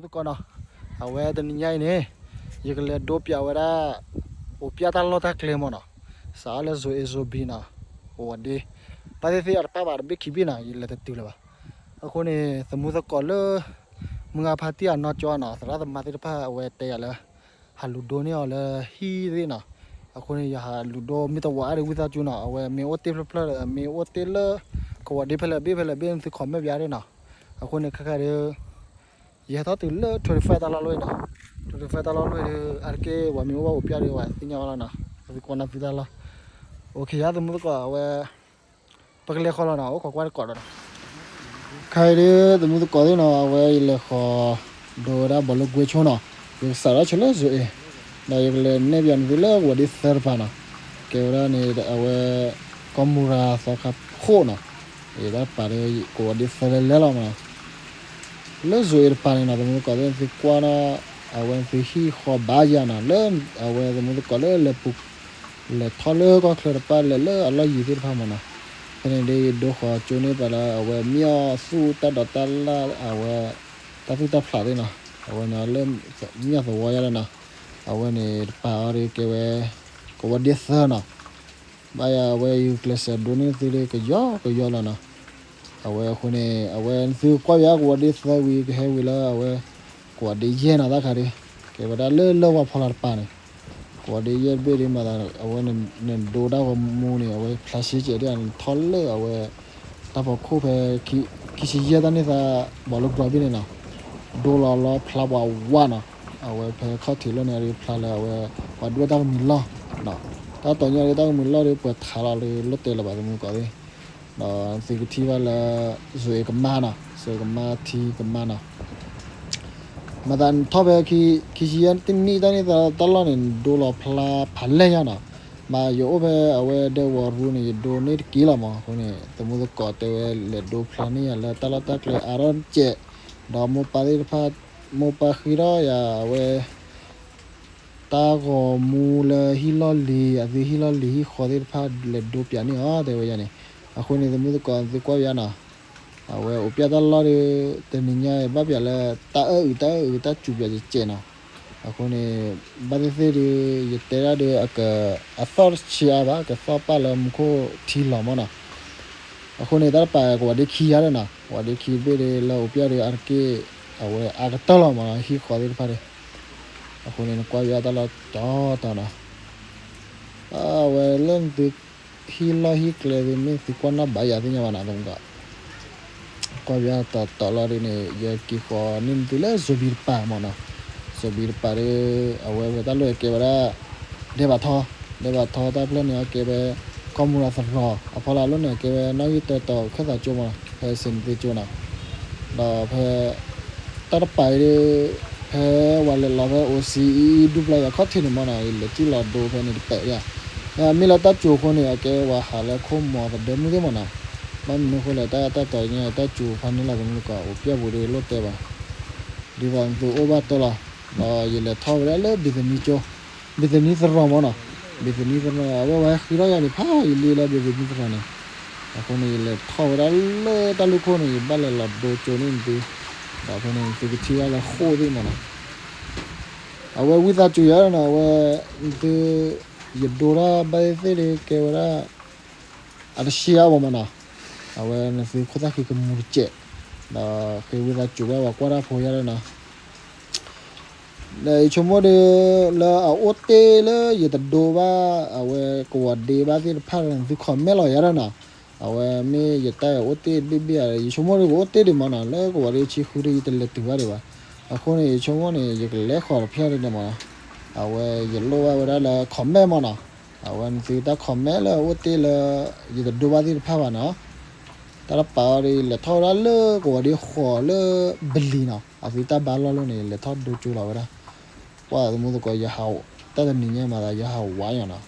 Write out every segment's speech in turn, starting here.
သကိးနီၤ, အဝဲတနံၤညါအံၤန့ၣ် ယကလဲၤဒိပၠးဝဲဒၣ် အိၣ်ပၠၣ်တၢ်လီၢ်တၢ်ကျဲမ့ၢ်နီၤ, စးထီၣ်လၢ zone A zone B နီၤ, အိၣ်ဝဲဒ့, ဘၣ်သ့ၣ်သ့ၣ်အတပၣ်ဘၣ် တဘ့ၣ်ခံဘ့ၣ်နီၤ, ယလဲၤတတုၤလၢၤဘၣ်. အဃိန့ၣ် သမူသကိးလၢ မုၢ်ဂၤဖါတံၢ်အနီၢ်ကၠီနီၤ, သရၣ်သမါသ့ၣ်တဖၣ်အဝဲတဲယၤလၢ ဟးလူၤဒိန့ၢ်အီၤလၢဟံၣ်သ့ၣ်နီၤ, အဃိန့ၣ် ယဟးလူၤဒိမ့ၢ်တဝးအါဒီး ဝံသးစူၤနီၤ, အဝဲမ့ၢ်အိၣ်တ့ၢ်ဖျၢၣ်ဖျၢၣ်ဒီး မ့ၢ်အိၣ်တ့ၢ်လၢ ကဝီၤဒ့ဖဲလဲၣ်ဘ့ၣ်ဖဲလဲၣ်ဘ့ၣ် သု comment ပၠးဒၣ်နီၤ. အဃိန့ၣ် ခဲခါဒီး ယဟဲထီၣ်တုၤလၢ twenty five တၢ်လီၢ်လီၢ်အံၤနီၤ, twenty five တၢ်လီၢ်လီၢ်အံၤဒီး အါတက့ၢ် ပှၤမ့ၢ်အိၣ်ဘၣ်အိၣ်ပၠၣ်ဒီး ပှၤသ့ၣ်ညါဘၣ်လီၤနီၤ, ပသကိးနၢ်သုတၢ်လီၢ်, အိၣ်ခ့ယါ သမူသကိး အဝဲ ပကလဲၤဃီၤလီၤနီၤ, အိၣ်ခိးကွၢ်တကိးဒီးနီၤ. ခဲအံၤဒုး သမူသကိးသ့ၣ်နီၤ, အဝဲယလဲၤဃီၤ ဒိဝဲဒၣ်ဘီလိကွ့ဆိနီၤ, ယကစးထီၣ်ဆၢလၢ zone A, ဒီးယကလဲၤနဲၣ်ပၠးနသုလၢကဝီၤဒ့သၢတပၤနီၤ, ကဲဝဲဒၣ်န့ၣ် အဝဲ ကီၢ်မူရၤသီခါခိၣ်နီၤ, ယတၢ်ပာ်ဒီး ကဝီၤဒ့သၢလဲၤလဲၤလီၤမနီၤ. လၢ zone A တပၤန့ၣ်နီၤ, သမူသကိးသ့ၣ် နသုကွၢ်နီၤ, အဝဲနသုဟံၣ်ဃီဘၣ်ယၤနီၤ, လၢ အဝဲသမူသကိးလၢလဲၤပူၤ လဲၤထီၣ်လၢကီၢ်ချၢတပၤ လဲၤလၢအလီၢ်ယံၤသ့ၣ်တဖၣ်မနီၤ, ဖဲန့ၣ်ဒ် ယဒိဃီၤကၠိန့ၢ်ပှၤလၢ အဝဲမ့ၢ်အီၣ်သူၣ်တၢ်ဒိးတၢ်လၣ် အဝဲ တၢ်သူၣ်တၢ်ဖျးသ့ၣ်နီၤ, အဝဲန့ၣ်လၢ မ့ၢ်အီၣ်သဝီယါလီၤနီၤ, အဝဲန့ၣ်တပၤအီၤဒီးကဲဝဲ ကဝီၤဒ့သၢနီၤ, ဘၣ်ယၤအဝဲယကျဲးစၢးဒိန့ၢ်သုဒီး ကယီကယီလီၤနီၤ. အဝဲအဃိန့ၣ် အဝဲနသုကွၢ်ယါ ကဝီၤဒ့သၢဝံၤ ကဟဲဝံၤလၢ အဝဲ ကဝီၤဒ့ယဲၢ်နီၤ, တၢ်ခါဒီး ကဲဝဲဒၣ်လၢလၢၢ်ဝါဖီလာ်တပၤန့ၣ်, ကဝီၤဒ့ယဲၢ်တဘ့ၣ်ဒီးမၤသး အဝဲန့ၣ်ဒိတၢ်ဂီၤမူန့ၣ် အဝဲဖျါရှဲကဲးဒ်န့ၣ် ထီၣ်လၢအဝဲ တၢ်ဖီခိၣ်ဖဲ ခံဆံယဲၢ်တၢ်န့ၢ်သါ ဘီလိကီၤဘ့ၣ်န့ၣ်နီၤ, ဒိလီၤလီၤဖျါပှၤဝါနီၤ, အဝဲဖဲခီၣ်ထံးလီၢ်န့ၣ် အဒုးဖျါလၢအဝဲ ပှၤဒွဲၣ်တၢ်ကမှံၤလီၢ်, တၢ်တီၤညါဒီးတၢ်ကမှံၤလီၢ်ဒီး ပှၤထးလီၤဒီး လိၣ်တဲလၢၤဘၣ် သမူသကိးသ့ၣ်, ဒီးသုကထံၣ်ဘၣ်လၢ zone A ကမါနီၤ, zone A ကမါထံကမါနီၤ, မၤသးနထီၣ်ဖဲ ခံဆံယဲၢ်တနံၣ်တၢ်န့ၢ်သါတၢ်လီၢ်န့ၣ် ဒိလီၤဖျါဖးလဲၢ်ညါနီၤ, မ့ၢ်ယအိၣ်ဖဲအဝဲဒဲဝီၤရူန့ၣ် ယဒိန့ၢ်တက့ၢ်လီၤမး, အဃိန့ၣ် သမူသကိးတဲဝဲလဲၤဒိဖျါန့ၢ်ယၤလၢတၢ်လီၢ်တၢ်ကျဲအါထီၣ်စဲး, ဒီးမိၢ်ပၢ်သ့ၣ်တဖၣ် မိၢ်ပၢ်ဃ့ထီၣ်ယၤအဝဲ တၢ်ဂီၤမူလၢဟံၣ်လီၢ်လံၤ အသုဟံၣ်လီၢ်လံၤဟံၣ်ဃီသ့ၣ်တဖၣ် လဲၤဒိပၠးန့ၢ်အီၤ တဲဝဲယါန့ၣ်, အဃိန့ၣ် သမူသကိးသုကွၢ်ယါနီၤ, အဝဲအိၣ်ပၠၣ်တၢ်လီၢ်ဒီး တနံၤညါအံၤဘၣ်ပၠးလၢ တၢ်အၢၣ်အုးတၢ်အၢၣ်အုးတၢ်စူၤပၠးကဲးနီၤ, အဃိန့ၣ် ဘၣ်သ့ၣ်သ့ၣ်ဒီး ယတဲဒၣ်ဒီး အက အသီၣ်တဆံးအါဘၣ် ကသီၣ်ပၢ်လၢမူခိၣ်ထံလီၤမးနီၤ, အဃိန့ၣ် တၢ်တပာ်ကဝီၤဒ့ခံယါဒီးနီၤ, ကဝီၤဒ့ခံတဘ့ၣ်ဒီး လၢအိၣ်ပၠၣ်ဒီးအါတက့ၢ် အဝဲအါကတၢၢ်လီၤမးနီၤ ဟံၣ်ဃီသ့ၣ်တဖၣ်ဒီး, အဃိန့ၣ် နကွၢ်ပၠးတၢ်လီၢ်တီတီနီၤ, အဝဲလၢနသု ဟံၣ်လီၢ်ဟံၣ်ကျဲသုမ့ၢ်သုကွၢ်နီၣ်ဘၣ်ယၤသ့ၣ်ညါဘၣ်နီၤ သမူသကိး ကွၢ်ပၠးတီတီလီၤဒ်န့ၣ် ယက့ၤဃီၤန့ၢ်နသုလၢ zone B တပၤမးနီၤ, zone B တပၤဒီး အဝဲဖဲတၢ်လီၢ်အကဲဝဲဒၣ် ဒဲးဘးထီ, ဒဲးဘးထီတၢ်ဖျၢၣ်န့ၣ် အကဲဝဲ ကီၢ်မူရၤသရိာ် အဖီလာ်လၢန့ၣ် အကဲဝဲနီၣ်ဂံၢ်တၢတီၤခၢၣ်သးကၠိမး ဖဲစ့နသ့ကၠိနီၤ, ဒီးဖဲ တၢ်တပာ်အံၤဒီး ဖဲဝဲလဲၤလီၤဖဲ အိၣ်စံအံ ဒူပျၢ်ယၤခီၣ်ထံးန့ၣ်မးနီၤ ယလဲၤထံၣ်လီၤဒိဖဲန့ၣ်တပဲာ်ယါ, မ့ၢ်လၢတၢ်စူၤအဃိန့ၣ် အကဲဝဲဟးလၢခိၣ်မီၤသဒၢမုၢ်သ့ၣ်မးနီၤ, ဘၣ်မနုၤအဃိလဲၣ် တၢ်တၢ်တီၤညါ တၢ်စူၤဖးန့ၢ်လီၤသမူသကိး အိၣ်ပၠၣ်ပူၤဒီးလိၣ်တဲဘၣ်, ဒ်သိးနသုအိၣ်ဘၣ်တၢ်လီၤ, ဒီးယလဲၤထီၣ်ဝဲဒၣ်လၢ ဘံၣ်သနံကၠိ, ဘံၣ်သနံသရိာ်မးနီၤ, ဘံၣ်သနံသရိာ် အဝဲဝဲဃ့ထီၣ်ယၤန့ၣ် ဖးယံာ်လံလၢဘံၣ်သနံသရိာ်န့ၣ်, အဃိန့ၣ် ယလဲၤထီၣ်ဝဲဒၣ်လၢတၢ်လူၢ်ခိၣ်န့ၣ် ယဘၣ်လဲၤလီၤဒိကၠိန့ၢ်နသု, ဒီးဖဲန့ၣ် နသုကထံၣ်ဘၣ်လၢဃိၣ်သ့ၣ်မးနီၤ, အဝဲဝံသးစူၤယၤနီၤ အဝဲ နသု ယဒိတၢ်ဘၣ်သ့ၣ်သ့ၣ်ဒီး ကဲဝဲဒၣ် အတဆံးအါဘၣ်မးနီၤ, အဝဲနသုခိၣ်သၣ်ဃံကမူၤတစဲး, ဒီးဃ့ဝံသးစူၤဘၣ်ပှၤကွၢ်တၢ်ဖိယါလၢနီၤ ဒီးယဆိကမိၣ်ဒီး လၢအအိၣ်တ့ၢ်လၢယတဒိဘၣ် အဝဲကဝီၤဒ့ဘၣ်သ့ၣ်တဖၣ်ဒီး နသု comment လီၤယၤဒီးနီၤ, အဝဲမ့ၢ်ယတၢ်အိၣ်တ့ၢ်တဘ့ၣ်ဘ့ၣ်ဧါ, ယဆိကမိၣ်ဒီးကအိၣ်တ့ၢ်ဒံးမးနီၤ, လၢကဝီၤဒ့ဆံဃုဒီး ယတလဲၤတုၤဘၣ်ဒံးဘၣ်, အဃိန့ၣ် ယဆိကမိၣ်န့ၣ် ယကလဲၤဃီၤတဖျၢၣ်ဒံးမးနီၤ, အဝဲယလိၣ်ဘၣ်ဝဲဒၣ်လၢ comment မးနီၤ, အဝဲနသုတၢ် comment လၢအအိၣ်တ့ၢ်လၢ ယတဒိဘၣ်သ့ၣ်တဖၣ်ဘၣ်နီၤ, တၢ်တပာ်အီၤဒီး လဲၤထီၣ်ဝဲဒၣ်လၢကဝီၤဒ့ဃီၤလၢ ဘလံၤနီၤ, အသုတၢ်ဘါလီၢ်လၢန့ၣ် လဲၤထီၣ်ဒိကၠိလီၤဝဲဒၣ်, ပှၤသမူသကိး တၢ်တနံၤညါမးသး ယဟးဝးညါနီၤ,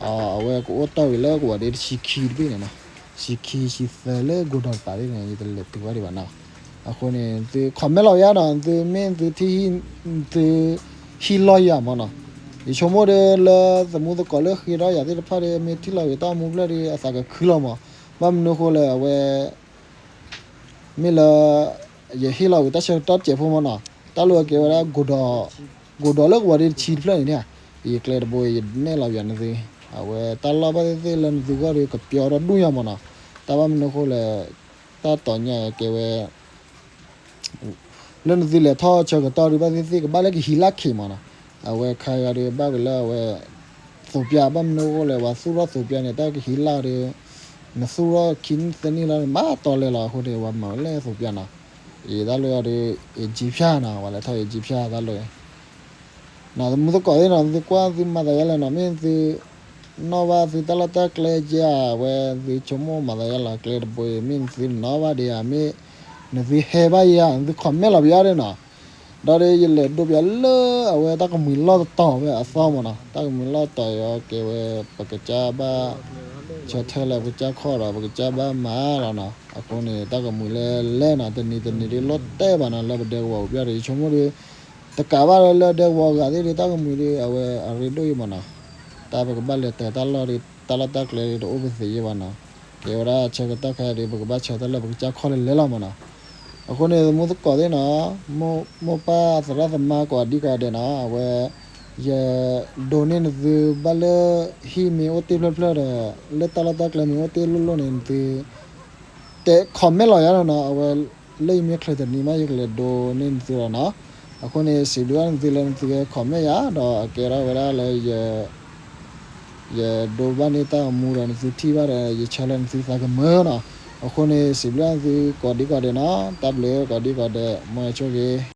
အဝဲကအိၣ်တီၢ်ဝံၤလၢကဝီၤဒ့တဆံခံတဘ့ၣ်န့ၣ်နီၤ, ဆံခံ ဆံသၢလၢကိးဒီးတပၤသ့ၣ်န့ၣ် ယတလဲၤတုၤဘၣ်ဒံးဘၣ်နီၤ, အဃိန့ၣ် နသု comment လီၤယါနီၤ, နသုမ့ၢ်နသုထံၣ် နသုဟံၣ်လီၢ်ယၤမးနီၤ, ယဆိကမိၣ်ဒီးလၢသမူသကိးလၢဃ့ထီၣ်ယၤသ့ၣ်တဖၣ်ဒီး မ့ၢ်ထံၣ်လီၤဝံၤတၢ်မူဖျၢၣ်ဒီး အသးကခုလီၤမး, ဘၣ်မနုၤအဃိလဲၣ် အဝဲ မ့ၢ်လၢ ယဟ့ၣ်လီၤဝံၤတၢ်ဆၢကတီၢ်စဲးဖိမးနီၤ, တၢ်လီၢ်အကဲဝဲဒၣ် ကိၣ်ဒီးလၢကဝီၤဒ့တဆံတဖျၢၣ်န့ၣ်န့ၣ်, ယကျဲတဘိ ယနဲၣ်လီၤပယီၤနသု, အဝဲတၢ်လီၢ်ဘၣ်သ့ၣ်သ့ၣ်လၢနသုဂီၢ်ဒီး ကပျီထီၣ်ဒူၣ်ညါမးနီၤ, တၢ်ဘၣ်မနုၤအဃိလဲၣ်, တၢ်တီညါကဲဝဲ လၢနသုလဲၤထီၣ်ဆၢကတီၢ်ဒီး ဘၣ်သ့ၣ်သ့ၣ်ကဘၣ်လၢကဟံးလၢ်ခံမးနီၤ, အဝဲခါဂၤဒီး ဘၣ်ကလၢအဝဲ သူးပျၢ် ဘၣ်မနုၤအဃိလဲၣ် ပှၤသူၣ်ထီၣ်သူးပျၢ်န့ၣ် တၢ်ကဟံးလၢ်ဒီး နသူၣ်ထီၣ်ခံနံၣ်သၢနံၣ်လီၤ မၤတီလဲလီၤအဃိန့ၣ် ပှၤမၤဝဲလၢသူးပျၢ်နီၤ, အံၤတၢ်လၢအီၤဒီး အ့ၣ်ကၠံဖၠၣ်နီၤ, ပှၤလဲၤထီၣ်အ့ၣ်ကၠံဖၠၣ်တၢ်လၢ နီၤ သမူသကိးသ့ၣ်နီၤ, သုကွၢ်သုမၤသးယါလဲၣ်နီၤ, မ့ၢ်သု နီၣ်ဘၣ်သုတၢ်လီၢ်တၢ်ကျဲကဲဧါ, အဝဲသုဆိကမိၣ်မၤသးယါလီၤ ကျဲတဘိအံၤ မ့ၢ်သုနီၣ်ဘၣ်ဒံးဧါ, မ့ၢ်နသုဟဲဘၣ်ယါ, နသု comment လီၤပယါဒီးနီၤ, ဒီးဒီးယလဲၤဒိပယါလၢအဝဲတၢ်ကမှံၤလီၢ်တတီၤဝဲအသီမးနီၤ, တၢ်ကမှံၤလီၢ်တတီၤအံၤအီၤကဲဝဲ ပကစၢ်ဘၣ် ဆၢထၢၣ်လၢပကစၢ်ခီၣ်ဒီး ပကစၢ်ဘၣ်မၤလီၤနီၤ, အဃိန့ၣ် တၢ်ကမှံၤလဲၣ်လဲၣ်နီၤ, တနံၤတနံၤဒ်လီၤတဲာ်ဘၣ်နီၤ, လၢပဒဲကဝီၤပူၤပျၢ်ဒီး ယဆိကမိၣ်ဒီး တကးဘၣ်လၢဒဲကဝီၤအဂၤသ့ၣ်ဒီး တၢ်ကမှံၤဒီး အဝဲအရ့ဒိၣ်အံၤမးနီၤ, တၢ်ပကဘၣ်လဲၤတၢၤတၢ်လီၢ်ဒီး တၢ်လီၢ်တၢ်ကျဲဒီး တအိၣ်ပသ့ယဲၢ်ဘၣ်နီၤ, ကဲဝဲဒၣ်ဆၢကတီၢ်ခဲအံၤဒီး ပကဘၣ်ဆၢထၢၣ်လၢပကစၢ်ခီၣ်လဲၣ်လဲၣ်လီၤမးနီၤ, အဃိန့ၣ် သမူသကိးသ့ၣ်နီၤ, မိၢ်ပၢ်သရၣ်သမါကိးဒံကိးဒဲးနီၤ, အဝဲ ယဒိးန့ၢ်နသုဘၣ်လၢ ဟံၣ်မ့ၢ်အိၣ်တ့ၢ်ဖျၢၣ်ဖျၢၣ်ဒီး လၢတၢ်လီၢ်တၢ်ကျဲမ့ၢ်အိၣ်တ့ၢ်လိၣ်လိၣ်န့ၣ် နသု တဲ comment လီၤယါနီၤ, အဝဲ လၢယမ့ၢ်ချုးတနံၤမး ယကလဲၤဒိးန့ၢ်နသုလီၤနီၤ, အဃိန့ၣ် စံးဘျုးဘၣ်နသုလၢနသုက comment ယါ ဒီးအကဲထီၣ်ဝဲဒၣ်လၢ ယဒိးဘၣ်န့ၢ်တၢ်အမူဒီး နသုထံၣ်ဘၣ်ဒီး ယဆၢလၢနသုသးကမၢနီၤ, အဃိန့ၣ် စံးဘျုးဘၣ်နသုကိးဒံကိးဒဲးနီၤ, တၢ်ဘျုးကိးဒံကိးဒဲး မ်ဆိၣ်ဂ့ၤ